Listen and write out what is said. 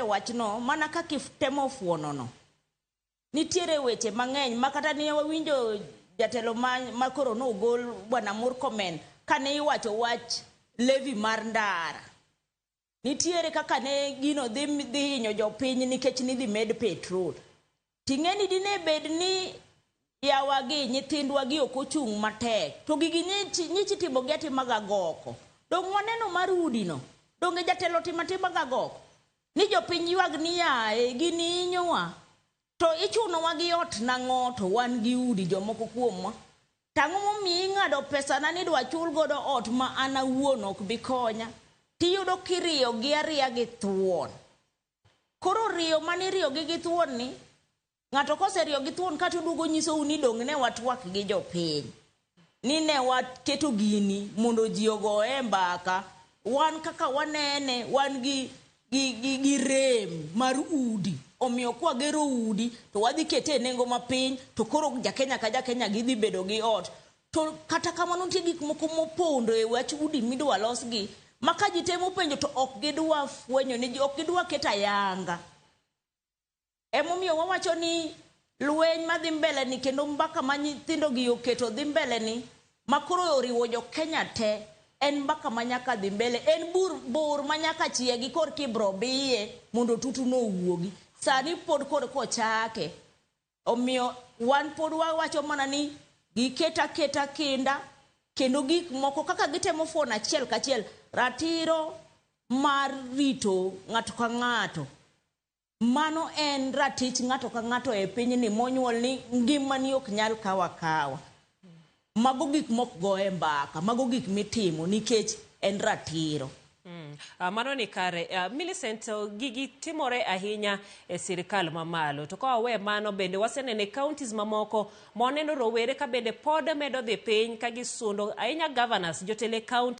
Wachno mana kaka itemo fuonono. Nitiere weche mang'eny ma kata ne wawinjo jatelo ma koro nogol Bwana Murkomen kane iwacho wach levy mar ndara. Nitiere kaka ne gino dhi hinyo jopiny nikech nidhi med petrol. Ting'e ni dine bed ni yawa gi nyithindwa gi ok ochung' matek to gigi nyichi itimo gi atima gagoko. Dong' waneno mar udi no. Donge jatelo timo atima gagoko. Ni jopiny ywag ni yaye gini hinyowa. To ichunowa gi ot nang'o to wan gi udi jomoko kuomwa. Tang'o momiyo ing'ado pesana ni idwa chul godo ot ma an awuon ok bi konya. Tiyudo kiriyo gi ariya gi thuon. Koro riyo mane iriyo gi gi thuon ni, ng'ato koseriyo gi thuon kato oduogo nyisou ni dong' ne watwak gi jopiny. Ni ne waketo gini mondo ji ogoye mbaka. Wan kaka wanene, wan gi rem mar udi. Omiyo kwagero udi to wadhi kete e nengo mapiny to koro jakenya ka jakenya gidhi bedo gi ot. To kata kamano nitie gik moko mopondo e wach udi midwa losgi ma ka ji temo penjo to ok gidwa fwenyo ni ji ok gidwa keto ayanga. Emomiyo wawacho ni lweny madhi mbele ni kendo mbaka ma nyithindo gi oketo dhi mbele ni ma koro oriwo jo Kenya te en mbaka ma nyaka dhi mbele en bur ma nyaka chiegi kor kibro biye mondo tutu no owuogi. Sani pod koro kochake. Omiyo wan pod wawacho mana ni giket aketa kinda kendo gik moko kaka gitemo fuono achiel kachiel ratiro mar rito ng'ato ka ng'ato. Mano en ratich ng'ato ka ng'ato e pinyni monyuol ni ngimani ok nyal kaw akawa. Mago gik mok goye mbaka, mago gik mitimo nikech en ratiro. Mano ni kare. Millicent, gigi timore ahinya e sirikal mamalo. To ka wawe mano bende waseneno e counties mamoko ma waneno rowere ka bende pod medo dhi piny ka gisundo ahinya governors, jotelo e county.